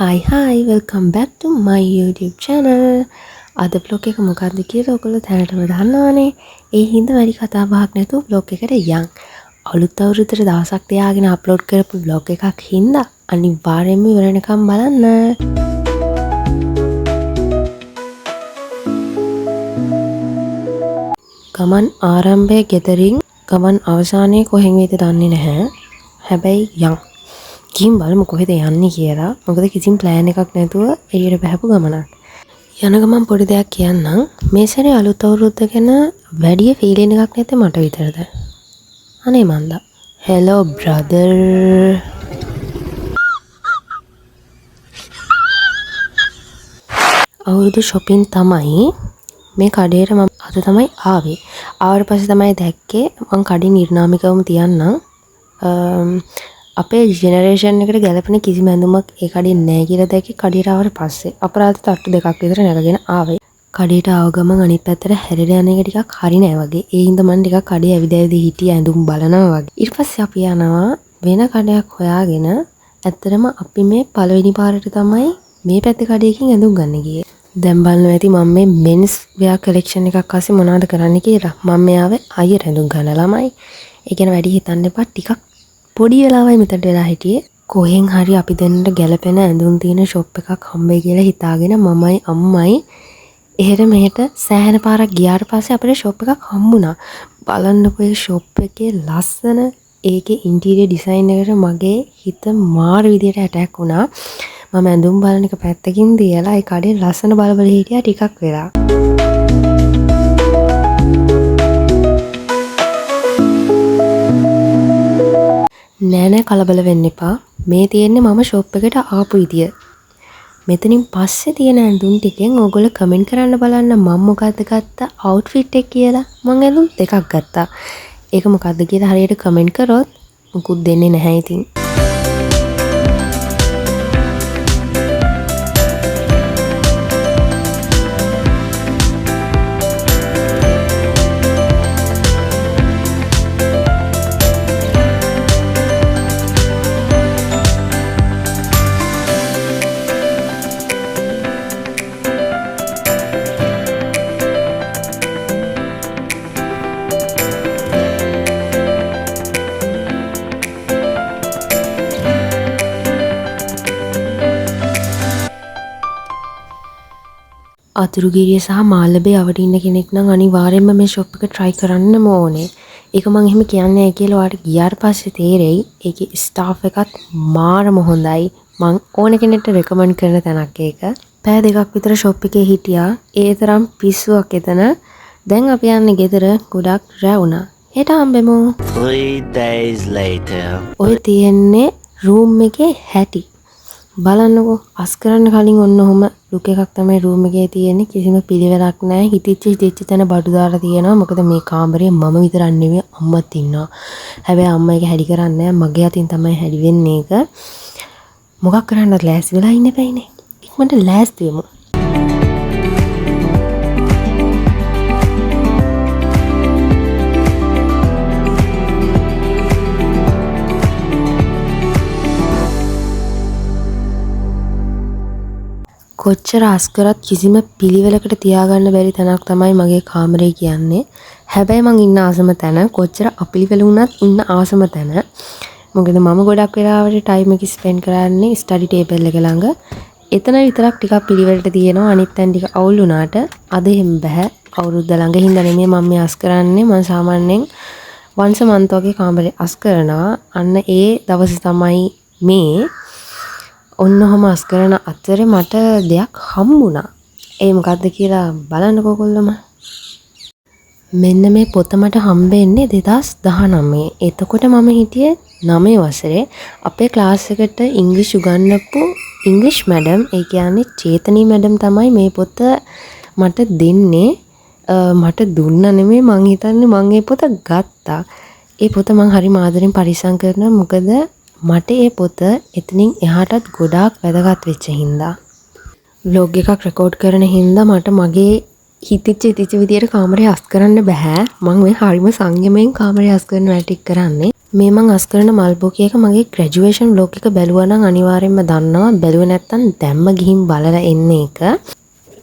Hi hi, welcome back to my YouTube channel. අද vlog එක මොකක්ද කියලා ඔයගොල්ලෝ දැනටම දන්නවනේ. ඒ හින්දා වැඩි කතා බහක් නැතුව vlog එකට යන්. අලුත් අවුරුද්දට දවසක් තියාගෙන අප්ලෝඩ් කරපු vlog එකක් හින්දා අනිවාර්යයෙන්ම ඉවර වෙනකම් බලන්න. ගමන් ආරම්භය ගෙදරින් ගමන් අවසානයේ කොහෙන් වේද දන්නේ නැහැ. හැබැයි යන්. ගිහින් බලමු කොහෙද යන්නේ කියලා. මොකද කිසිම ප්ලෑන් එකක් නැතුව එළියට බහැපු ගමනක්. යන ගමන් පොඩි දෙයක් කියන්නම්. මේ සැරේ අලුත් අවුරුද්ද ගැන වැඩි ෆීලිං එකක් නැත්තේ මට විතරද? අනේ මන්දා. Hello brother. අවුරුදු shopping තමයි මේ කඩේට මම අද තමයි ආවේ. ආවට පස්සේ තමයි දැක්කේ මං කඩේ නිර්නාමිකවම තියන්නම්. අපේ ජෙනරේෂන් එකට ගැලපෙන කිසිම ඇඳුමක් ඒ කඩේ නෑ කියලා දැක්කේ කඩේට ආවට පස්සේ. අපරාධ තට්ටු දෙකක් විතර නැගගෙන ආවේ. කඩේට ආව ගමන් අනිත් පැත්තට හැරිලා යන එක ටිකක් හරි නෑ වගේ. ඒ හින්දා මං ටිකක් කඩේ ඇවිද ඇවිද හිටියේ ඇඳුම් බලනවා වගේ. ඊට පස්සේ අපි යනවා වෙන කඩයක් හොයාගෙන. ඇත්තටම අපි මේ පළවෙනි පාරට තමයි මේ පැත්තේ කඩේකින් ඇඳුම් ගන්න ගියේ. දැන් බලනවා ඇති මම මේ මෙන්ස් වෙයා කලෙක්ෂන් එකක් අස්සේ මොනවද කරන්න කියලා. මම මේ ආවේ අයියට ඇඳුම් ගන්න ළමයි. ඒ ගැන වැඩි හිතන්න එපා. ටිකක් පොඩි වෙලාවයි මෙතනට වෙලා හිටියේ. කොහෙන් හරි අපි දෙන්නට ගැලපෙන ඇඳුම් තියෙන ෂොප් එකක් හම්බෙයි කියලා හිතාගෙන මමයි අම්මයි එහෙට මෙහෙට සෑහෙන පාරක් ගියාට පස්සේ අපිට ෂොප් එකක් හම්බුණා. බලන්නකෝ ඒ ෂොප් එකේ ලස්සන, ඒකේ ඉන්ටීරියර් ඩිසයින් එකට මගේ හිත මාර විදියට ඇටැක් වුණා. මම ඇඳුම් බලන එක පැත්තකින් තියලා ඒ කඩේ ලස්සන බල බල හිටියා ටිකක් වෙලා. නෑ නෑ කලබල වෙන්න එපා. මේ තියෙන්නේ මම ෂොප් එකට ආපු විදිය. මෙතනින් පස්සේ තියෙන ඇඳුම් ටිකෙන් ඕගොල්ලෝ කමෙන්ට් කරන්න බලන්න මම මොකද්ද ගත්ත අවුට්ෆිට් එක කියලා. මං ඇඳුම් දෙකක් ගත්තා. ඒක මොකද්ද කියලා හරියට කමෙන්ට් කරොත් මුකුත් දෙන්නේ නැහැ ඉතින්. අතුරුගිරිය සහ මාළඹේ අවට ඉන්න කෙනෙක් නම් අනිවාර්යයෙන්ම මේ ෂොප් එක try කරන්නම ඕනේ. ඒක මං එහෙම කියන්නේ නැහැ කියලා ඔයාලට ගියාට පස්සේ තේරෙයි. ඒකේ ස්ටාෆ් එකත් මාරම හොඳයි. මං ඕන කෙනෙක්ට රෙකමන්ඩ් කරන තැනක් ඒක. පැය දෙකක් විතර ෂොප් එකේ හිටියා. ඒ තරම් පිස්සුවක් එතන. දැන් අපි යන්නේ ගෙදර. ගොඩක් රැ වුණා. හෙට හම්බෙමු. 3 days later. ඔය තියෙන්නේ රූම් එකේ හැටි. බලන්නකෝ අස් කරන්න කලින් ඔන්න ඔහොම ලුක් එකක් තමයි රූම් එකේ තියෙන්නේ. කිසිම පිළිවෙලක් නැහැ. හිතිච්ච හිතිච්ච තැන බඩු දාලා තියෙනවා. මොකද මේ කාමරේ මම විතරක් නෙමෙයි අම්මත් ඉන්නවා. හැබැයි අම්මා ඒක හැඩි කරන්නේ නැහැ. මගේ අතින් තමයි හැඩි වෙන්නේ ඒක. මොකක් කරන්නත් ලෑස්ති වෙලා ඉන්න එපායිනේ. ඉක්මනට ලෑස්ති වෙමු. කොච්චර අස් කරත් කිසිම පිළිවෙලකට තියාගන්න බැරි තැනක් තමයි මගේ කාමරේ කියන්නේ. හැබැයි මං ඉන්න ආසම තැන කොච්චර අපිළිවෙල වුණත් ඉන්න ආසම තැන. මොකද මම ගොඩක් වෙලාවට ටයිම් එක ස්පෙන්ඩ් කරන්නේ ස්ටඩි ටේබල් එක ළඟ. එතන විතරක් ටිකක් පිළිවෙලට තියෙනවා. අනිත් තැන් ටික අවුල් වුණාට අද එහෙම බෑ. අවුරුද්ද ළඟ හින්දා නෙමෙයි මම මේ අස් කරන්නේ. මං සාමාන්‍යයෙන් once a month වගේ කාමරේ අස් කරනවා. අන්න ඒ දවසේ තමයි මේ. ඔන්න ඔහොම අස් කරන අතරේ මට දෙයක් හම්බුණා. ඒ මොකද්ද කියලා බලන්නකෝ කොල්ලම. මෙන්න මේ පොත මට හම්බෙන්නේ 2019. එතකොට මම හිටියේ 9 වසරේ. අපේ ක්ලාස් එකට ඉංග්‍රීසි උගන්වපු ඉංග්‍රීසි මැඩම්, ඒ කියන්නේ චේතනී මැඩම් තමයි මේ පොත මට දෙන්නේ. මට දුන්න නෙමෙයි, මං හිතන්නේ මං ඒ පොත ගත්තා. ඒ පොත මං හරිම ආදරෙන් පරිස්සම් කරනවා. මොකද මට ඒ පොත එතනින් එහාටත් ගොඩාක් වැදගත් වෙච්ච හින්දා. ව්ලොග් එකක් රෙකෝඩ් කරන හින්දා මට මගේ හිතිච්ච හිතිච්ච විදියට කාමරේ අස් කරන්න බෑ. මං මේ හරිම සංයමයෙන් කාමරේ අස් කරන වැඩ ටික කරන්නේ. මේ මං අස් කරන මල් බොකේ එක මගේ ග්‍රැජුවේෂන් ව්ලොග් එක බැලුවා නම් අනිවාර්යෙන්ම දන්නවා. බැලුවේ නැත්තම් දැම්ම ගිහින් බලලා එන්න එක.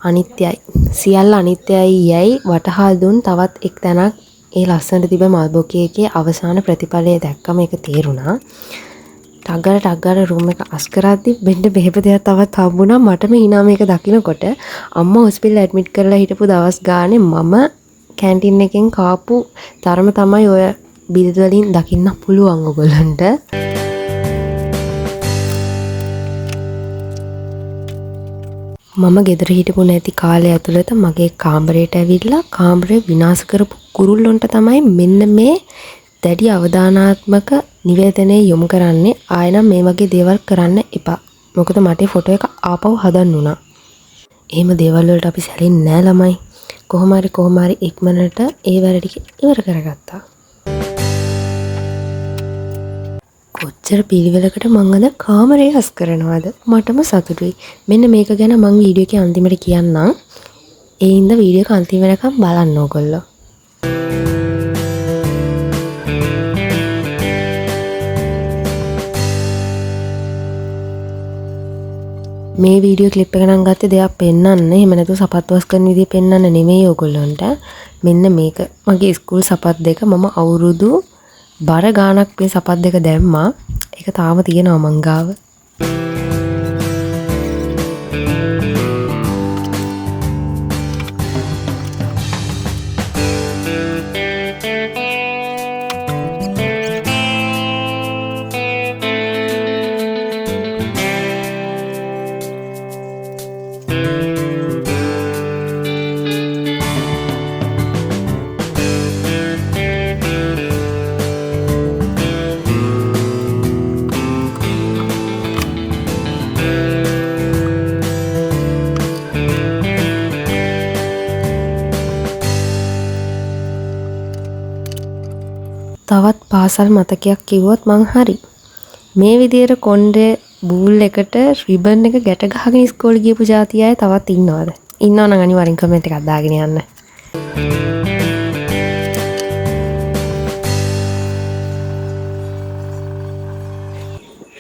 අනිත්‍යයි. සියල්ල අනිත්‍යයි යයි වටහා දුන් තවත් එක් තැනක් ඒ ලස්සනට තිබ්බ මල් බොකේ එකේ අවසාන ප්‍රතිඵලය දැක්කම ඒක තේරුණා. ටක් ගාලා ටක් ගාලා රූම් එක අස් කරද්දි මෙන්න මෙහෙම දෙයක් තවත් හම්බුණා. මටම hina මේක දකිනකොට අම්මා හොස්පිටල් ඇඩ්මිට් කරලා හිටපු දවස් ගානේ මම කැන්ටින් එකෙන් කාපු තරම තමයි ඔය බිල් වලින් දකින්න පුළුවන් ඔයගොල්ලන්ට. මම ගෙදර හිටපු නැති කාලය ඇතුළත මගේ කාමරයට ඇවිල්ලා කාමරය විනාශ කරපු කුරුල්ලොන්ට තමයි මෙන්න මේ දැඩි අවදානාත්මක නිවේදනය යොමු කරන්නේ. ආයෙ නම් මේ වගේ දේවල් කරන්න එපා. මොකද මට ෆොටෝ එක ආපහු හදන්න වුණා. එහෙම දේවල් වලට අපි සැලෙන්නේ නෑ ළමයි. කොහොම හරි කොහොම හරි ඉක්මනට ඒ වැඩ ටික ඉවර කරගත්තා. කොච්චර පිළිවෙලකට මං අද කාමරේ අස් කරනවද? මටම සතුටුයි. මෙන්න මේක ගැන මං වීඩියෝ එකේ අන්තිමට කියන්නම්. ඒ හින්දා වීඩියෝ එක අන්තිම වෙනකම් බලන්න ඕගොල්ලෝ. මේ වීඩියෝ ක්ලිප් එක නම් ගත්තේ දෙයක් පෙන්වන්න. එහෙම නැතුව සපත්තු අස් කරන විදිය පෙන්වන්න නෙමෙයි ඕගොල්ලන්ට. මෙන්න මේක මගේ ස්කූල් සපත් දෙක මම අවුරුදු බර ගාණක් මේ සපත් දෙක දැම්මා. ඒක තාම තියෙනවා මං ගාව. තවත් පාසල් මතකයක් කිව්වොත් මං හරි. මේ විදියට කොණ්ඩේ බූල් එකට රිබන් එක ගැට ගහගෙන ඉස්කෝලේ ගියපු ජාතිය අය තවත් ඉන්නවද? ඉන්නවා නම් අනිවාර්යෙන් කමෙන්ට් එකක් දාගෙන යන්න.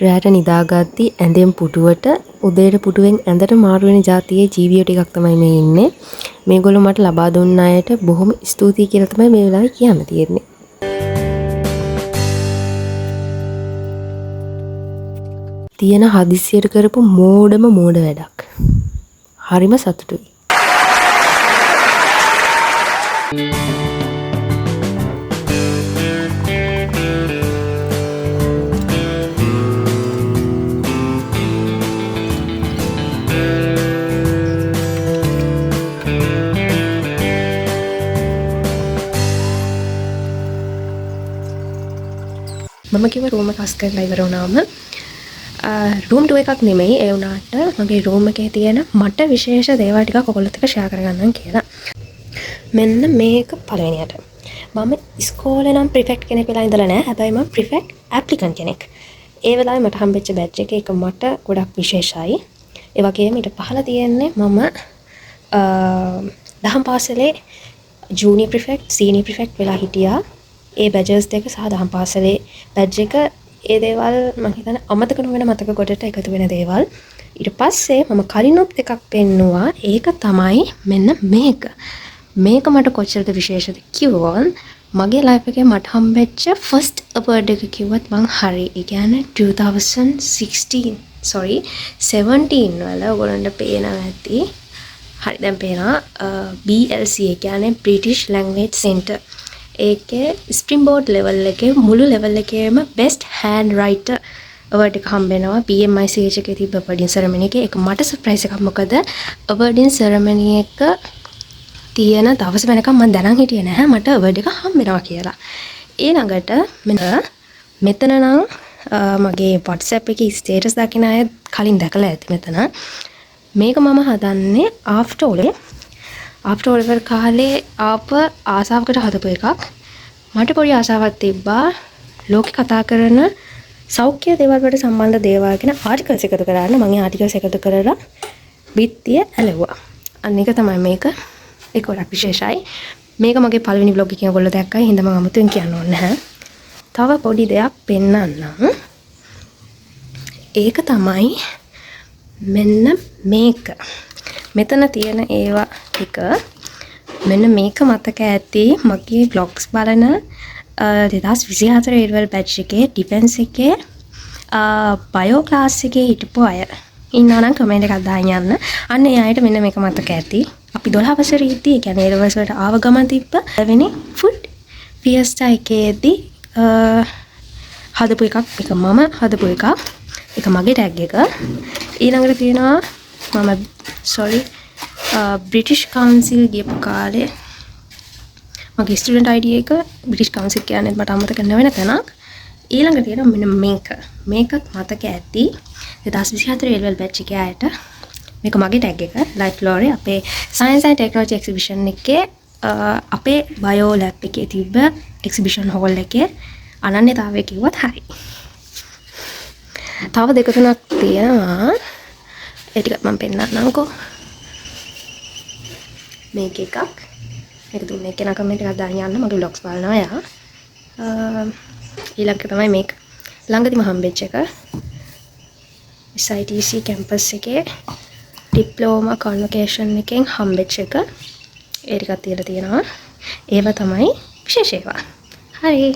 රැට නිදාගද්දි ඇඳෙන් පුටුවට, උදේට පුටුවෙන් ඇඳට මාරු වෙන ජාතියේ ජීවියෝ ටිකක් තමයි මේ ඉන්නේ. මේගොල්ලෝ මට ලබා දුන්න අයට බොහොම ස්තුතියි කියලා තමයි මේ වෙලාවේ කියන්න තියෙන්නේ. තියෙන හදිස්සියට කරපු මෝඩම මෝඩ වැඩක්. හරිම සතුටුයි. මම කිව්ව රූම් එක අස් කරලා ඉවර වුණාම රූම් ටුවර් එකක් නෙමෙයි, ඒ වුණාට මගේ රූම් එකේ තියෙන මට විශේෂ දේවල් ටිකක් ඔයගොල්ලොත් එක්ක ෂෙයා කරගන්නම් කියලා. මෙන්න මේක පළවෙනියට. මම ඉස්කෝලේ නම් ප්‍රිෆෙක්ට් කෙනෙක් වෙලා ඉඳලා නෑ. හැබැයි මම ප්‍රිෆෙක්ට් ඇප්ලිකන්ට් කෙනෙක්. ඒ වෙලාවේ මට හම්බෙච්ච බැජ් එක, ඒක මට ගොඩක් විශේෂයි. ඒ වගේම ඊට පහළ තියෙන්නේ මම දහම් පාසලේ ජූනියර් ප්‍රිෆෙක්ට්, සීනියර් ප්‍රිෆෙක්ට් වෙලා හිටියා. ඒ බැජස් දෙක සහ දහම් පාසලේ බැජ් එක, ඒ දේවල් මං හිතන්නේ අමතක නොවන මතක ගොඩට එකතු වෙන දේවල්. ඊට පස්සේ මම කලිනුත් එකක් පෙන්නුවා. ඒක තමයි මෙන්න මේක. මේක මට කොච්චරද විශේෂද කිව්වොත් මගේ ලයිෆ් එකේ මට හම්බෙච්ච ෆස්ට් අවර්ඩ් එක කිව්වත් මං හරි. ඒ කියන්නේ 2016, sorry, 17 වල ඔයගොල්ලන්ට පේනවා ඇති. හරි, දැන් පේනවා, BLC, ඒ කියන්නේ British Language Center. ඒකේ ස්ප්‍රින්ග් බෝඩ් ලෙවල් එකේ මුළු ලෙවල් එකේම බෙස්ට් හෑන්ඩ් රයිටර් අවර්ඩ් එක හම්බ වෙනවා. BMICH එකේ තිබ්බ අවර්ඩින් සෙරමනි එකේ. ඒක මට සර්ප්‍රයිස් එකක්. මොකද අවර්ඩින් සෙරමනි එක තියෙන දවස වෙනකම් මං දැනන් හිටියේ නැහැ මට අවර්ඩ් එක හම්බ වෙනවා කියලා. ඊළඟට මෙන්න මෙතන නම්, මගේ WhatsApp එකේ ස්ටේටස් දකින අය කලින් දැකලා ඇති මෙතන. මේක මම හදන්නේ after all. After all level කාලේ ආප ආසාවකට හදපු එකක්. මට පොඩි ආසාවක් තිබ්බා ලෝකෙ කතා කරන සෞඛ්‍ය දේවල් වලට සම්බන්ධ දේවල් ගැන ආටිකල්ස් එකතු කරන්න. මම ඒ ආටිකල්ස් එකතු කරලා බිත්තිය ඇලෙව්වා. අන්න ඒක තමයි මේක. ඒක ගොඩක් විශේෂයි. මේක මගේ පළවෙනි ව්ලොග් එකකින් ඔයගොල්ලෝ දැක්කයි. හින්දා මම අමුතුවෙන් කියන්න ඕනේ නැහැ. තව පොඩි දෙයක් පෙන්නන්නම්. ඒක තමයි මෙන්න මේක. මෙතන තියෙන ඒවා ටික, මෙන්න මේක මතක ඇති මගේ ව්ලොග්ස් බලන 2024 ඒලෙවල් බැච් එකේ ඩිෆෙන්ස් එකේ බයෝ ක්ලාස් එකේ හිටපු අය ඉන්නවා නම් කමෙන්ට් එකක් දාන්න යන්න. අන්න ඒ අයට මෙන්න මේක මතක ඇති. අපි 12 වසරේ ඉද්දි, ඒ කියන්නේ ඒ ලෙවල්ස් වලට ආව ගමන් තිබ්බ පළවෙනි ෆුඩ් ෆියස්ටා එකේදී හදපු එකක්. ඒක මම හදපු එකක්. ඒක මගේ ටැග් එක. ඊළඟට තියෙනවා මම, සෝරි, බ්‍රිටිෂ් කවුන්සිල් ගියපු කාලේ මගේ ස්ටුඩන්ට් ID එක. බ්‍රිටිෂ් කවුන්සිල් කියන්නේ මට අමතක නොවන තැනක්. ඊළඟට තියෙනවා මෙන්න මේක. මේකත් මතක ඇති 2024 ඒලෙවල් බැච් එකේ අයට. මේක මගේ ටැග් එක. ලයිෆ් ෆ්ලෝරේ අපේ සයන්ස් ඇන්ඩ් ටෙක්නොලොජි එක්සිබිෂන් එකේ අපේ බයෝ ලැබ් එකේ තිබ්බ එක්සිබිෂන් හෝල් එකේ අනන්‍යතාවය කිව්වත් හරි. තව දෙක තුනක් තියෙනවා. ඒ ටිකත් මම පෙන්නන්නම්කෝ. මේක එකක්. මේක දුන්න එක්කෙනා කමෙන්ට් එකක් දාන්න යන්න, මගේ ව්ලොග්ස් බලනවා එයා. ඊළඟ තමයි මේක. ළඟදිම හම්බෙච්ච එක. SITC campus එකේ ඩිප්ලෝමා කන්වොකේෂන් එකෙන් හම්බෙච්ච එක. ඒ ටිකක් තියලා තියෙනවා. ඒවා තමයි විශේෂ ඒවා. හරි.